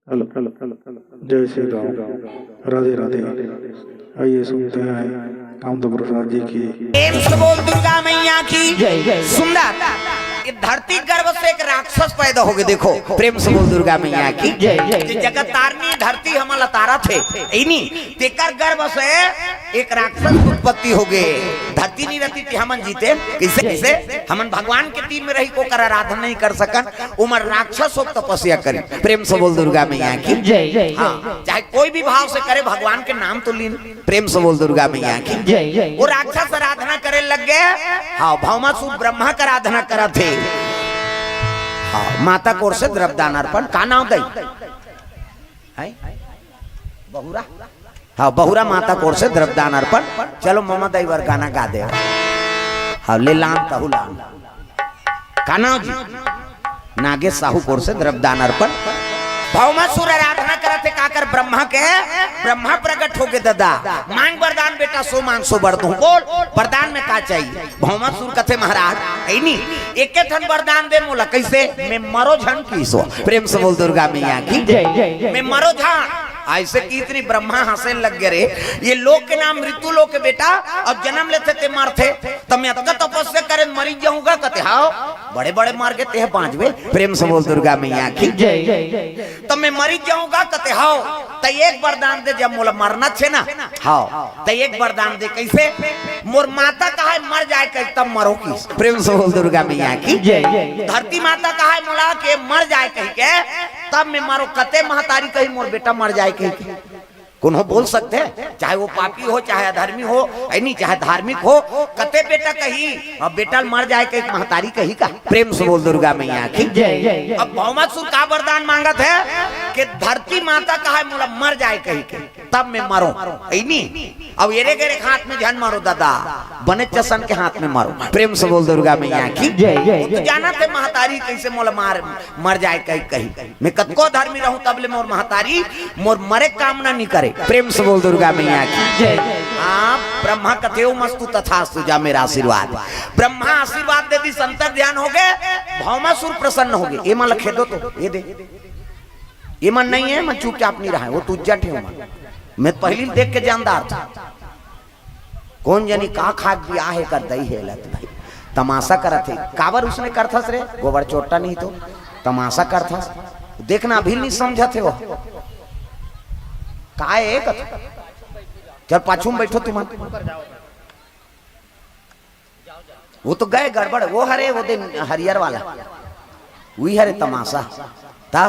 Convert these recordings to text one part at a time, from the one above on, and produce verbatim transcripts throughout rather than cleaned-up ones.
Hello, hello, hello, hello. जय श्री राम। राधे राधे। आइए सुनते हैं कामदेव प्रसाद जी की। प्रेम से बोल दुर्गा मैया की। जय, जय, जय। सुंदर। ये धरती गर्भ से एक राक्षस पैदा हो गए। देखो, प्रेम से बोल दुर्गा मैया की। जय, जय, ये जय। जगत तारनी धरती हमन ल तारत हे, इनी तेकर गर्भ से एक राक्षस उत्पत्ति हो गए। धरती नहीं रहती कि हमन जीते कैसे? कैसे हमन भगवान के टीम में रही, ओकर आराधना नहीं कर सकन, उमर राक्षस हो तपस्या करी। प्रेम से बोल दुर्गा मैया की। जय, जय, जय। हाँ, चाहे कोई भी भाव से करे, भगवान के नाम तो लीन। प्रेम से बोल दुर्गा मैया की। जय, जय। वो राक्षस आराधना करे लग गए। हाँ, भौमासुर ब्रह्मा का आराधना करत हे। हाँ, माता कोर से द्रव्यदान अर्पण। का नाम दई? हैं? बहुरा? हाँ, बहुरा माता कोर से द्रव्यदान अर्पण। चलो, ममा दई बर गाना गा दे। हाँ, ले लान, तहु लान। का नाम जी? नागेश साहू कोर से द्रव्यदान अर्पण। भौमासुर आराधना करत हे, काकर? ब्रह्मा के। ब्रह्मा प्रकट हो गए, दादा, मांग वरदान बेटा, सो मांग सो बर दूं। बोल, वरदान में का चाहिए? भौमासुर कथे, महाराज, है नी, एके ठन वरदान दे मोला। कैसे? मैं मरो झन की सो। प्रेम से बोल दुर्गा मैया की। जय, जय, जय। मैं मरो झन। ऐसे कि इतनी ब्रह्मा हंसे लग गए, रे, ये लोक के नाम मृत्यु लोक के बेटा, अब जन्म लेथे ते मरथे, त मैं अतका तपस्या करे मरी जाऊंगा, कथे, हाव, बड़े बड़े मर गए, ते बांचबे। प्रेम से बोल दुर्गा मैया की। जय, जय, जय। त मैं मरी जाऊंगा, कथे, हाव, त एक वरदान दे, जब मोला मरना छे ना, हाव, त एक वरदान दे। कैसे? मोर माता कहा है मर जाए कही, तब मरो की। प्रेम से बोल दुर्गा मैया की। जय, जय, जय। धरती माता कहा है मोला के मर जाए कही के, तब मैं मरो। कते महतारी कही मोर बेटा मर जाए कही के? कोनो बोल सकथे? चाहे वो पापी हो, चाहे अधर्मी हो, ऐ नी, चाहे धार्मिक हो, कते बेटा कही, अब बेटा मर जाए कही, महतारी कही का? प्रेम से बोल दुर्गा मैया की। जय, जय, जय। अब भौमासुर का वरदान मांगत हे कि धरती माता कहा है मोला मर जाए कही के, तब मैं मरो, ऐ नी। अब एरे गेरे के हाथ में झन मरो दादा, बने चसन के हाथ में मरो। प्रेम से बोल दुर्गा मैया की। जय, जय, वो तो जय। जानत हे महतारी कैसे मोला मार, मर जाए कही, कही। मैं कतको धर्मी रहूं तब ले मोर महतारी मोर मरे कामना नहीं करे। प्रेम से बोल दुर्गा मैया की। जय। आप ब्रह्मा कथे ओम अस्तु तथास्तु, जा मेरा आशीर्वाद। ब्रह्मा आशीर्वाद दे दिस, अंतर ध्यान हो गए, भौमासुर प्रसन्न हो गए। ये मन ल खेदो तो, ये दे, ये मन नहीं है, मन चुपचाप नहीं रहा है, वो तो उज्जट है मन। मैं पहली देख के जानदार था। कोन जनी का खा के बियाह हे कर दई हे लत भाई। तमाशा करत हे। काबर उसने करथस रे? गोबर चोट्टा नहीं तो। तमाशा करथस। देखना अभी नहीं समझत हे वो। का हे कथ? चल पाछू में बैठो तुमन। वो तो गए गड़बड़। वो हरे वो दिन हरियर वाला। वही हरे तमाशा। ता?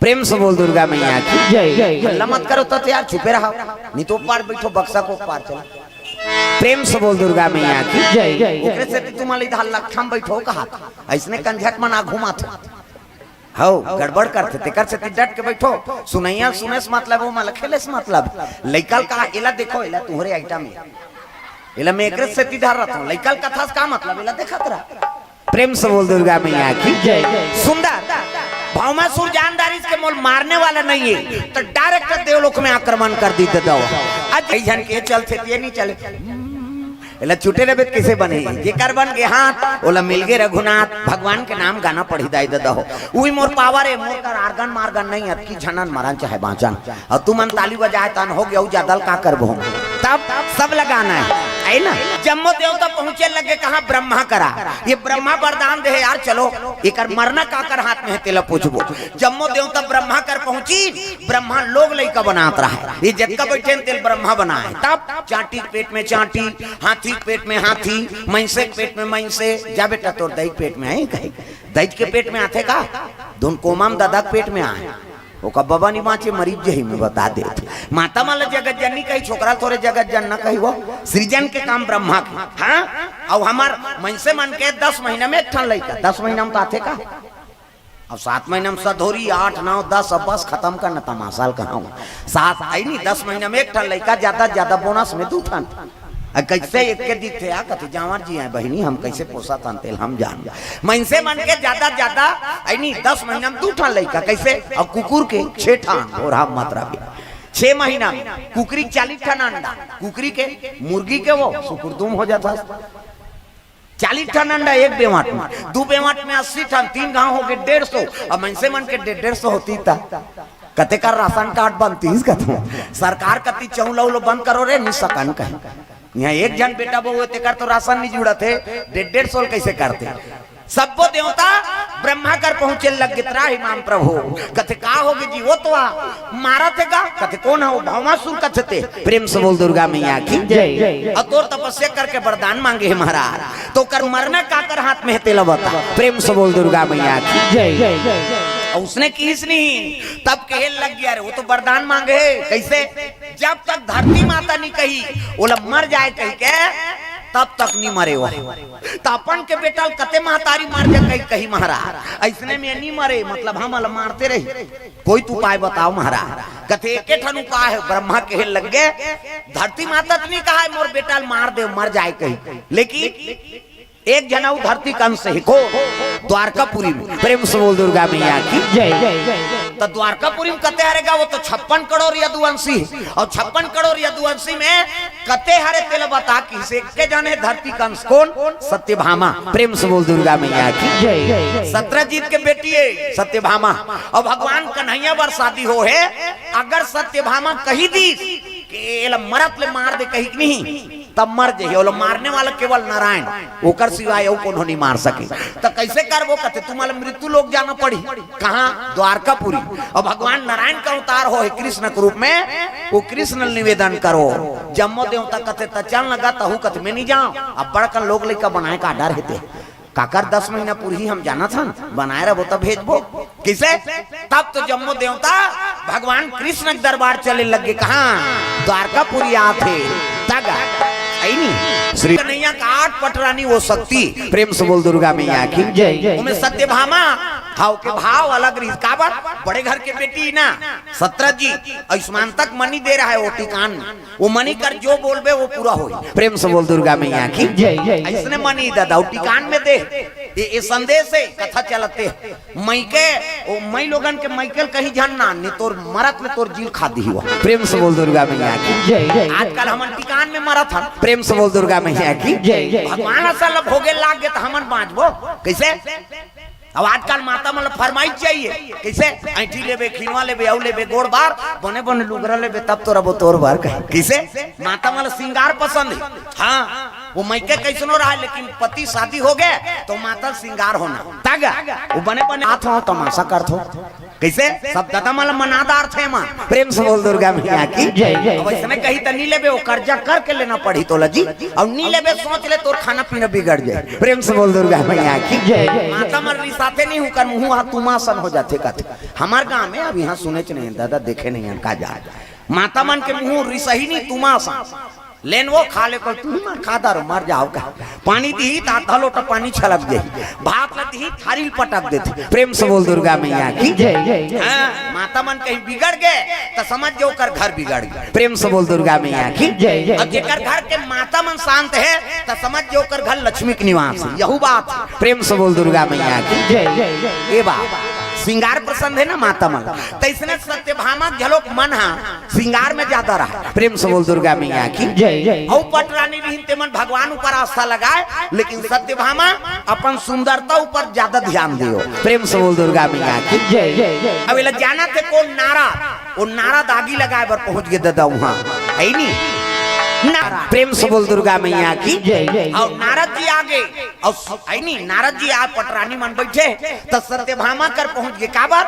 प्रेम से बोल दुर्गा मैया की। जय, जय, जय। हल्ला मत करो तो यार, चुपे रहो, नहीं तो पार बैठो, बक्सा को पार चलो। प्रेम से बोल दुर्गा मैया की। जय, जय, जय। ओकरे से तुम्हारे इधर लक्षम बैठो कहा था, ऐसने कंझट मन आ घुमा था। हौ, गड़बड़ करथे, तेकर से डट के बैठो। सुनैया सुने से मतलब हो, मला खेले से मतलब। लइका ल कहा, एला देखो, एला तुम्हारे आइटम है। एला मैं एकरे सेती धर रहत हूँ। लइका ल कथा से का मतलब, एला देखत रह। प्रेम से बोल दुर्गा मैया की। जय। सुंदर। भौमासुर जानदारी के मोल मारने वाला नहीं है, तो डायरेक्ट देवलोक में आक्रमण कर दी दे दो। आज कई झन के चलथे, ये नहीं चले। एला चुटे रहबे त कइसे बनही? जेकर बन गे हाथ, ओला मिल गे रघुनाथ। भगवान के नाम गाना पढ़ी दाई दे दहो। उही मोर पावर ए, मोर कर आर्गन मार्गन नहीं, अतकी झनन मरन चाहे बाँचन। अउ तुमन ताली बजाए तन हो गे, अउ जादा ल का करबो हम? तब सब लगाना है, है ना? जम्मो देवता पहुँचे लगे कहाँ? ब्रह्मा करा। ये ब्रह्मा वरदान दे हे यार, चलो, एकर मरना काकर हाथ में हे, तेला पूछबो। जम्मो देवता ब्रह्मा कर पहुँची, ब्रह्मा लोग लइका बनात रहा है। ये जतका बैठे हैं, तेल ब्रह्मा बनाए। तब चाटी के पेट में चाटी, हाथी के पेट में हाथी, मइनसे के पेट में मइनसे। जा बेटा, तोर दई के पेट में आए कहे। दई के पेट में आथे का? धुन कोमा म ददा के पेट में आए। ओका बबा नहीं बाँचे, मरीज जही में बता दे। माता मन ल जगत जननी कही, छोकरा ल थोरे जगत जनना कही। वो सृजन के काम ब्रह्मा के। हाँ, अउ हमर मइनसे मन के दस महीना में एक ठन लइका, दस महीना में तो आथे का? अब सात महीना में सधोरी, आठ, नौ, दस, अब बस खतम करना तमाशा ल कहाऊँ। सात आई नहीं, दस महीना में एक ठन लइका, जादा, जादा बोनस में दू ठन। अ, कइसे एक के दिखथे, आ, कथे, "जांवर जी आए बहिनी, हम कइसे पोसत हन, तेल हम जान।" मइनसे मन के जादा, जादा, आई नहीं, दस महीना में दू ठन लइका, कइसे? अउ कुकुर के छे ठन, और हम मत रहे। छे महीना में कुकरी चालीस ठन अंडा, कुकरी के, मुर्गी के वो सुकुरदुम हो जाता। चालीस ठन अंडा एक बेवाट में, दू बेवाट में अस्सी ठन, तीन घाव होगे डेढ़ सौ। अब मनसे मन के डेढ़ डेढ़ सौ होतिस त कतेक राशन कार्ड बनतिस कथों। सरकार कति चौंला उलो बंद करो रे, नि सकन कहीं। इहाँ एक झन बेटा बहू हे, तेकर तो राशन नि जुड़त हे, डेढ़ डेढ़ सौ ल कइसे करते? सब्बो देवता ब्रह्मा कर पहुंचे लग गे, त्राहि माम प्रभो। कथे, "का होगे जी?" "वो तो आ, मारत हे गा।" कथे, "कोन हे वो?" "भौमासुर कथे ते।" प्रेम से बोल दुर्गा मैया की। जय। "अउ तोर तपस्या करके वरदान मांगे हे महाराज, त ओकर मरना काकर हाथ में हे, तेला बता।" प्रेम से बोल दुर्गा मैया की। जय। अउ उसने किहिस नहीं, तब कहे लग गे, "अरे, वो तो वरदान मांगे हे।" कइसे? "जब तक धरती माता नि कही, ओला मर जाए कहिके, तब तक नि मरे वो।" त अपन के बेटा ल कते महतारी मर जा कही, कही महाराज, अइसने में नि मरे, मतलब हमन ल मारते रही। कोई तो उपाय बताव महाराज। कथे, "एके ठन उपाय हे।" ब्रह्मा कहे लग गे, "धरती माता त नि कहा हे मोर बेटा ल मार दे, मर जाए कही, लेकिन एक झन अउ धरती कंस हे।" कोन? द्वारकापुरी में। प्रेम से बोल दुर्गा मैया की। जय। त द्वारकापुरी में कते हरे गा, वो तो छप्पन करोड़ यदुवंशी हे, अउ छप्पन करोड़ यदुवंशी में कते हरे तेला बता, कइसे एके झन हे धरती कंस। कोन? सत्यभामा। प्रेम से बोल दुर्गा मैया की। जय। सत्रजीत के बेटी हे सत्यभामा, अउ भगवान कन्हैया बर शादी होहे। अगर सत्यभामा कहि दिस कि एला मरत ले मार दे कहिके नहीं, तब मर जाही। अउ मारने वाला केवल नारायण, ओकर सिवाय अउ कोनो नि मार सके। त कइसे करबो? कथे, "तुम्हां ल मृत्यु लोक जाना पड़ही।" कहाँ? द्वारकापुरी। अउ भगवान नारायण के अवतार होहे कृष्ण के रूप में, वो कृष्ण ल निवेदन करो। जम्मो देवता कथे, "त चल न गा।" तहू कथे, "मैं नि जांव, अब्बड़ कन लोग लइका बनाए का डर हे ते।" काकर दस महीना पुरही हम जानत हन, बनाए रहिबो त भेजबो। कइसे? तब तो जम्मो देवता भगवान कृष्ण के दरबार चले लग गे। कहाँ? द्वारकापुरी आथे। तग, अइनी। श्री कन्हैया के आठ पटरानी वो शक्ति। प्रेम से बोल दुर्गा मैया की। जय। ओमे सत्यभामा, हाँ, ओके भाव अलग रहिस। काबर? बड़े घर के बेटी ना, सत्रजीत, आयुष्मान तक मनी दे रहा है वो टिकान में। वो मनी कर जो बोलबे वो पूरा होही। प्रेम से बोल दुर्गा मैया की। जय। अइसने मनी ददा, वो टिकान में दे। ये, ये संदेश हे, कथा चलत हे। मइके, ओ मइलोगन के मइके ल कहीं झन ना, नि तोर मरत ले तोर जी ल खा दिही वो। प्रेम से बोल दुर्गा मैया की। जय। आजकल हमन टिकान में मरत हन। प्रेम से बोल दुर्गा मैया की। जय। भगवान असन ल भोगे लाग गे त हमन बांचबो कइसे? अब आजकल माता मन ल फरमाइश चाहिए, कइसे? ऐंठी लेबे, खिनवा लेबे, अउ लेबे, गोड़ बार, बने बने लुगरा लेबे, तब तोर अबो तोर बर कहे। कइसे? माता मन ल सिंगार पसंद हे। हाँ, वो मइके कइसनो रहा, लेकिन पति शादी होगे त माता ल सिंगार होना। तग, वो बने बने आत हो, तमाशा करत हो। कइसे? सब ददा मन ल मना डारथे मन। प्रेम से बोल दुर्गा मैया की। जय। अब अइसने कही त नि लेबे, वो कर्जा करके लेना पड़ही तोला जी। अउ नि लेबे, सोच ले, तोर खाना पीना बिगड़ जाए। प्रेम से बोल दुर्गा मैया की। जय। माता मन रिसाथे नहीं, उंकर मुंह हा तुमा असन हो जाथे कथे। हमर गांव में अब इहाँ सुनेच नहीं हे ददा, देखे नहीं हे का जाय। माता मन के मुंह रिसही नहीं, तुमा असन। लेन वो खा ले, कोई तुही मन खा डारो, मर जाव का। पानी दिही त आधा लोटा पानी छलक देही, भात ल दिही थारी ल पटक देथे। प्रेम से बोल दुर्गा मैया की। जय। हाँ, माता मन कहीं बिगड़ गे त समझ जो ओकर घर बिगड़ गे। प्रेम से बोल दुर्गा मैया की। जय। अउ जेकर घर के माता मन शांत हे त समझ जो ओकर घर लक्ष्मी के निवास हे। यहू बात। प्रेम से बोल दुर्गा मैया की। जय। ए बाबा, सिंगार पसंद हे ना माता मन, त अइसने सत्यभामा घलोक मन हा सिंगार में जादा रहा। प्रेम से बोल दुर्गा मैया की। जय। अउ पटरानी रहिन, तेमन भगवान ऊपर आस्था लगाए, लेकिन सत्यभामा अपन सुंदरता ऊपर जादा ध्यान देव। प्रेम से बोल दुर्गा मैया की। जय। अब एला जानत हे कोन? नारद। वो नारद आगी लगाए बर पहुंच गे ददा उहाँ, हे नी? नारद। प्रेम से बोल दुर्गा मैया की। जय। अउ नारद जी आगे, अउ सु-, हे नी, नारद जी आ पटरानी मन बइठे, त सत्यभामा कर पहुंच गे। काबर?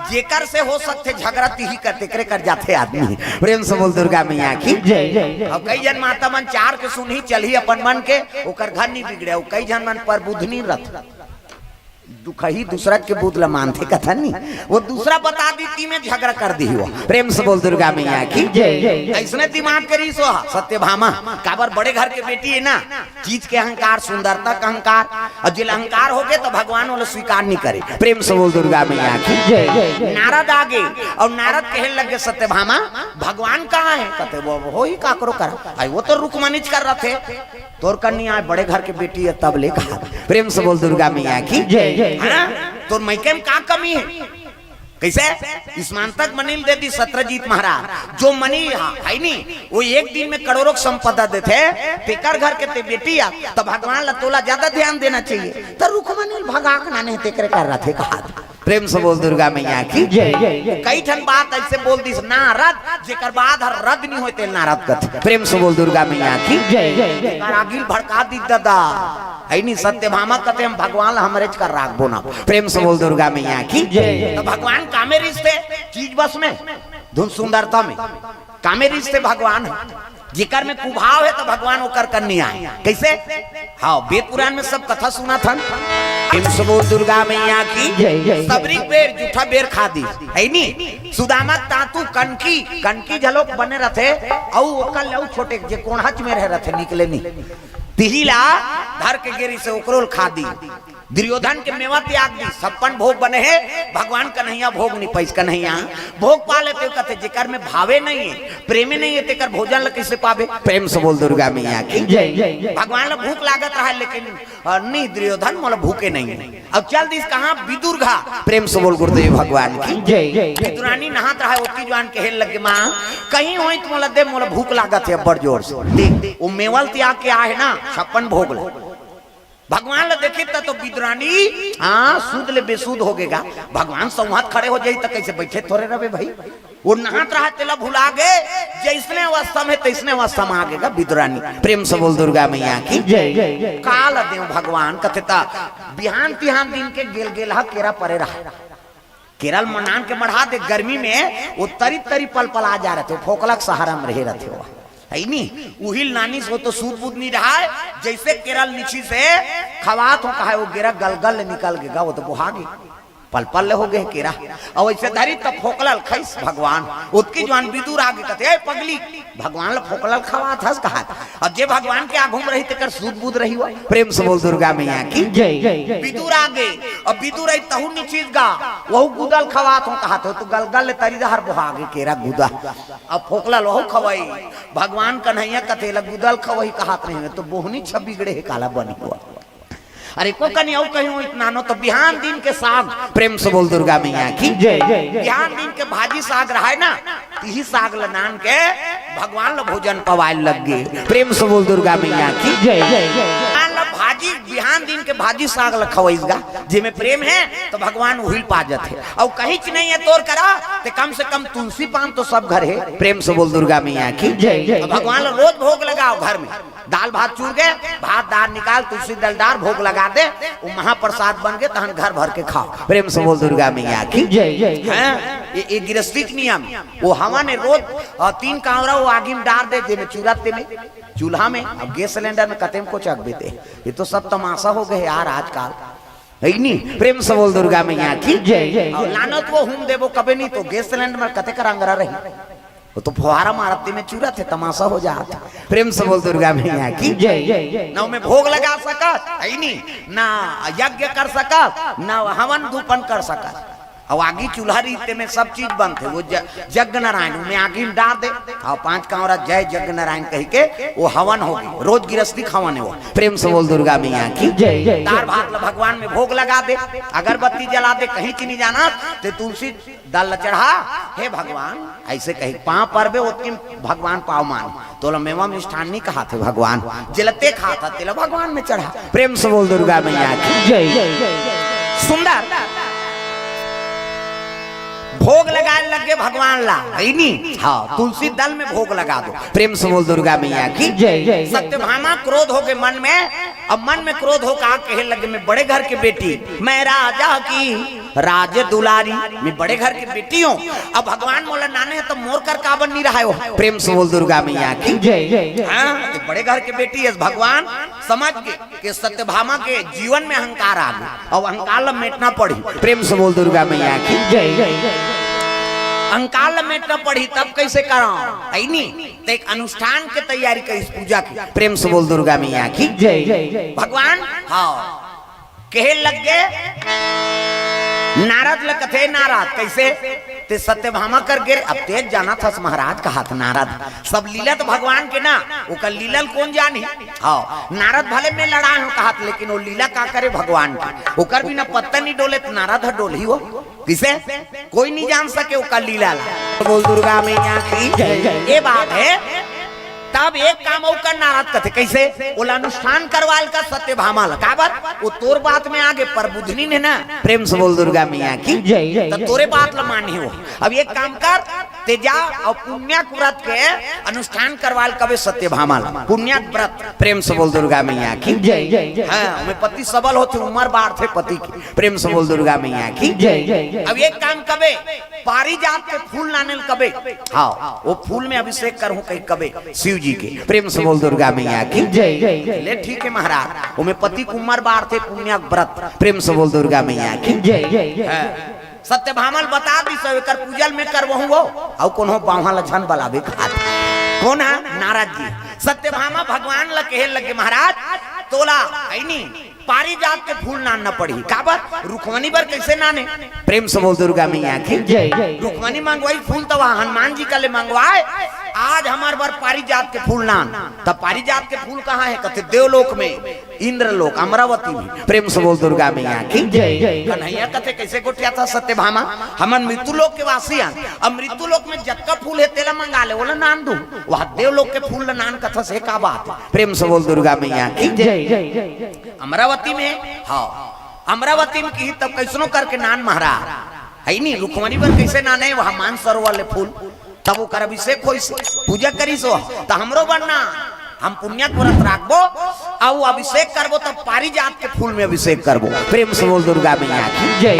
जेकर से हो सकथे झगरा, तिही कर, तेकरे कर जाथे आदमी। प्रेम से बोल दुर्गा मैया की। जय। अउ कई झन माता मन चार के सुनही चलही अपन मन के, ओकर घर नि बिगड़े, अउ कई झन मन पर बुध नि रथ। दुखही दूसरा के बुध ल मानथे कथन नी, वो दूसरा बता दी, ती में झगरा कर दिही वो। प्रेम से बोल दुर्गा मैया की। जय। अइसने दिमाग के रहिस वो सत्यभामा, काबर बड़े घर के बेटी हे ना, चीज के अहंकार, सुंदरता का अहंकार, अउ जेला अहंकार होगे त भगवान ओला स्वीकार नि करे। प्रेम से बोल दुर्गा मैया की। जय। नारद आगे अउ नारद कहे लगे, "सत्यभामा, भगवान कहाँ हे?" कथे, "वो, वो ही काकरो करा, आई वो तो रुक्मणीच कर रथे, तोर कन्या आय, बड़े घर के बेटी हे, तब ले कहा।" प्रेम से बोल दुर्गा मैया की। जय। हाँ? तोर मइके में का कमी हे? कइसे? स्मृति मणि ल दे दिस सत्यजित महाराज। जो मणि ह-, हइ नी, वो एक दिन में करोड़ों के संपदा देथे, तेकर घर के ते बेटी आ, त भगवान ला तोला ज्यादा ध्यान देना चाहिए। त रुक्मणी ल भगा के लाने हे, तेकरे कर रथे कहा। प्रेम से बोल दुर्गा मैया की जय। कई ठन बात अइसे बोल दिस नारद, जेकर बाद हर रद नहीं होय, तेल नारद कथे। प्रेम से बोल दुर्गा मैया की जय। जेकर आगी ल भड़का दिस दादा, हइ नी, सत्यभामा कथे, हम भगवान ला हमरेच कर राखबो ना। प्रेम से बोल दुर्गा मैया की जय। त भगवान कामे रिस थे, चीज बस में, धुन सुंदरता में, कामे रिस थे भगवान। जेकर में कुभाव हे त भगवान ओकर कन्या हे। कइसे? हाँ, वेद पुराण में सब कथा सुनत हन। प्रेम से बोल दुर्गा मैया की जय, जय। सबरी बेर जूठा बेर खा दिस, हइ नी? सुदामा तातू कनकी, कनकी घलोक बने रथे, अउ ओकर ले अउ छोटे जे कोंढ़च में रहे रथे, निकले नी। तिही ला धर के गे रिस, ओकरो ल खा दिस। दुर्योधन के मेवा त्याग दिस, छप्पन भोग बने हे, भगवान कन्हैया भोग नहीं पाइस। कन्हैया भोग पा लेते, कथे जेकर में भावे नहीं हे, प्रेमे नहीं हे, तेकर भोजन ल कइसे पाबे? प्रेम से बोल दुर्गा मैया की जय। भगवान ल भूख लागत रहा, लेकिन अ, नहीं दुर्योधन, मोला भूखे नहीं हे। अब चल दिस कहाँ? विदुर घर। प्रेम से बोल गुरुदेव भगवान की जय। विदुरानी नहात रहा, ओतकी जुवान कहे लगे, माँ, कहीं होई त मोला दे, मोला भूख लागत हे अब्बड़ जोर से। देख, वो मेवा ल त्याग के आहे ना, छप्पन भोग ल। भगवान ल देखिस त तो विदुरानी, हाँ, सुध ले बेसुध हो गे गा। भगवान सौंहत खड़े हो जाही त कइसे बइठे थोरे रहबे भाई। वो नहात रहा, तेला भुला गे, जइसने अवस्था में तइसने अवस्था में आ गे गा विदुरानी। प्रेम से बोल दुर्गा मैया की जय। का ल देंव भगवान, कथे त बिहान तिहान दिन के गेलगेलहा केरा परे रहा। केरा ल मनान के मढ़ा दे, गर्मी में वो तरी तरी पलपला जाय रथे, वो फोकला के सहारा में रहे रथे वो। हइ नी? उही ल लानिस, वो तो सुध बुध नहीं रहा, जइसे केरा ल निछिस हे, खवात हों कहा हे, वो केरा गलगल ले निकल गे गा, वो तो बोहा गे। पलपल ले हो गे केरा। अउ अइसे धरिस त फोकला ल खाइस भगवान। ओतकी जुवान विदुर आगे कथे, ए पगली, भगवान ल फोकला ल खवात हस कहा। अब जे भगवान के आगू में रही, तेकर सुध बुध रही हो। प्रेम से बोल दुर्गा मैया की जय। विदुर आगे, अब विदुर आई तहू निछिस गा, वहू गुदा ल खवात हों कहा, तो गलगल ले तरी डहर बोहा गे केरा गुदा। अब फोकला ल वहू खवाई। भगवान कन्हैया कथे ल गुदा ल खवाही कहात नहीं हे, तो बोहनी छब बिगड़े हे, काला बनी हो। अरे को कनी अउ कहीं होई त नानो त बिहान दिन के साग। प्रेम से बोल दुर्गा मैया की जय। बिहान दिन के भाजी साग रहा हे ना, तिही साग ल लान के भगवान ल भोजन पवाय लग गे। प्रेम से बोल दुर्गा मैया की जय। भगवान ल भाजी, बिहान दिन के भाजी साग ल खवइस गा, जेमे प्रेम हे त भगवान उही ल पा जाथे। अउ कहींच नहीं हे तोर करा, त कम से कम तुलसी पान तो सब घर हे। प्रेम से बोल दुर्गा मैया की जय। त भगवान ल रोज भोग लगाव घर में। दाल भात चूर गे, भात दार निकाल, तुलसी दल डार, भोग लगा दे, वो महाप्रसाद बन गे, तहन घर भर के खाव। प्रेम से बोल दुर्गा मैया की जय। हैं? ये, ये गिरस्ती के नियम। वो हवन हे रोज, अ, तीन कांवरा वो आगी में डार दे, जेमे चूरा तेमे, चूल्हा में, अब गैस सिलेंडर में कते म कोचकबे ते। ये तो सब तमाशा हो गे हे यार आजकल। हइ नी? प्रेम से बोल दुर्गा मैया की जय। अउ लानत वो हूम देबो कबे नहीं तो गैस सिलेंडर में कते कर अंगरा रही। वो तो फुहारा मारत ते में चूरत हे, तमाशा हो जात हे। प्रेम से बोल दुर्गा मैया की जय। ना ओमे भोग लगा सकस, हइ नी, ना यज्ञ कर सकस, ना हवन धूपन कर सकस। अउ आगी चूल्हा रहिथे में सब चीज बनथे। वो ज-, जग नारायण, ओमे आगी में डार दे, अउ पांच कांवरा जय जग नारायण कहिके वो हवन हो गे। रोज गिरस्ती के हवन हे वो। प्रेम से बोल दुर्गा मैया की जय। दार भात ल भगवान में भोग लगा दे, अगरबत्ती जला दे, कहींच नहीं जाना, ते तुलसी दल ल चढ़ा, हे भगवान, अइसे कही, पांव परबे, ओतकी म भगवान पांव मान। तोला मेवा मिष्ठान नहीं कहाथे भगवान, जेला ते खाथा, तेला भगवान में चढ़ा। प्रेम से बोल दुर्गा मैया की जय। सुंदर। भोग लगाय लग गे भगवान ला, हइ नी? हाँ, तुलसी दल में भोग लगा दो। प्रेम से बोल दुर्गा मैया की जय। सत्यभामा क्रोध हो गे मन में, अब मन में क्रोध हो का कहे लगे, मैं बड़े घर के बेटी, मैं राजा की राज दुलारी, मैं बड़े घर के बेटी हूँ। अब भगवान मोला लाने हे त मोर कर काबर नहीं रहाय हो। प्रेम से बोल दुर्गा मैया की जय। हाँ, त बड़े घर के बेटी हे, भगवान समझ गे कि सत्यभामा के जीवन में अहंकार आ गे, अउ अहंकार ल मेटना पड़ही। प्रेम से बोल दुर्गा मैया की जय। अहंकार ल मेटना पड़ही, तब कइसे करंव, हइ नी? त एक अनुष्ठान के तैयारी करिस पूजा के। प्रेम से बोल दुर्गा मैया की जय। भगवान, हाँ, कहे लग गे, नारद ल कथे, नारद, कइसे? ते सत्यभामा कर गे, अब ते जानत हस महाराज कहाथे नारद, सब लीला त भगवान के ना, ओकर लीला ल कोन जानही? हाँ, नारद भले मैं लड़ाय हूँ कहाथे, लेकिन वो लीला का करे भगवान के, ओकर बिना पत्ता नहीं डोले त नारद ह डोलही हो। किसे? कोई नहीं जान सके ओकर लीला ला। बोल दुर्गा मैया की जय। ये बात है। तब एक काम अउ कर, नारद कथे, कैसे? ओला अनुष्ठान करवाल का सत्यभामा ला। काबर? वो तोर बात में आगे, पर बुधनी ने ना। प्रेम से बोल दुर्गा मैया की जय। त तोरे बात ला मानी हो। अब एक काम कर, ते जा अउ पुण्याक व्रत के अनुष्ठान करवाल कबे सत्यभामा ला। पुण्याक व्रत। प्रेम से बोल दुर्गा मैया की जय। हाँ, ओमे पति सबल होथे, उमर बाढ़थे पति के। प्रेम से बोल दुर्गा मैया की जय। अब एक काम कबे, पारिजात के फूल लाने ल कबे, हाँ, वो फूल में अभिषेक करहूं कहि कबे शिव जी के। प्रेम से बोल दुर्गा मैया की जय। ले ठीक है महाराज, ओमे पति के उमर बाढ़थे, पुण्याक व्रत। प्रेम से बोल दुर्गा मैया की जय। हाँ। सत्यभामा ल बता दिस, एकर पूजा ल मैं करवहूं वो, अउ कोनो बावहा ल झन बलाबे कहत। कोन हा? नारद जी। सत्यभामा भगवान ल कहे लगे, महाराज, तोला, है नी, पारिजात के फूल नानना पड़ही। काबर? रुक्मणी बर कैसे नाने? प्रेम से बोल दुर्गा मैया की जय। रुक्मणी मंगवाई फूल, त वह हनुमान जी का ले मंगवाए, आज हमर बर पारिजात के फूल नान। त पारिजात के फूल कहाँ है? कथे देवलोक में, इंद्रलोक, अमरावती में। प्रेम से बोल दुर्गा मैया की जय। कन्हैया कथे कैसे गोठियाथस सत्यभामा, हमन मृत्यु लोक के वासी हन, अब मृत्यु लोक में जतका फूल है तेला मंगा ले, ओला नान दूं। वह देवलोक के फूल ला नान कथस, हे का बात है? प्रेम से बोल दुर्गा मैया की जय। अमरावती में, हाँ, अमरावती में किही तब कैसनो करके नान महाराज, है नी, रुक्मणी बर कैसे नाने, वह मानसरोवर ले फूल, तब ओकर अभिषेक होइस, पूजा करिस हो, त हमरो बर ना, हम पुण्याक व्रत राखबो, अउ अभिषेक करबो, तब पारिजात के फूल में अभिषेक करबो। प्रेम से बोल दुर्गा मैया की जय।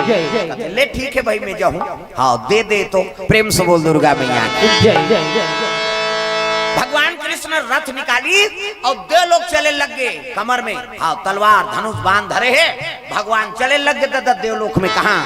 कथे, ले ठीक है भाई, मैं जाहूं। हाँ, दे दे तो। प्रेम से बोल दुर्गा मैया की जय। भगवान कृष्ण रथ निकाली अउ देवलोक चले लग गे कमर में। हाँ, तलवार, धनुष, बाण धरे हे। भगवान चले लग गे दादा देवलोक में। कहाँ?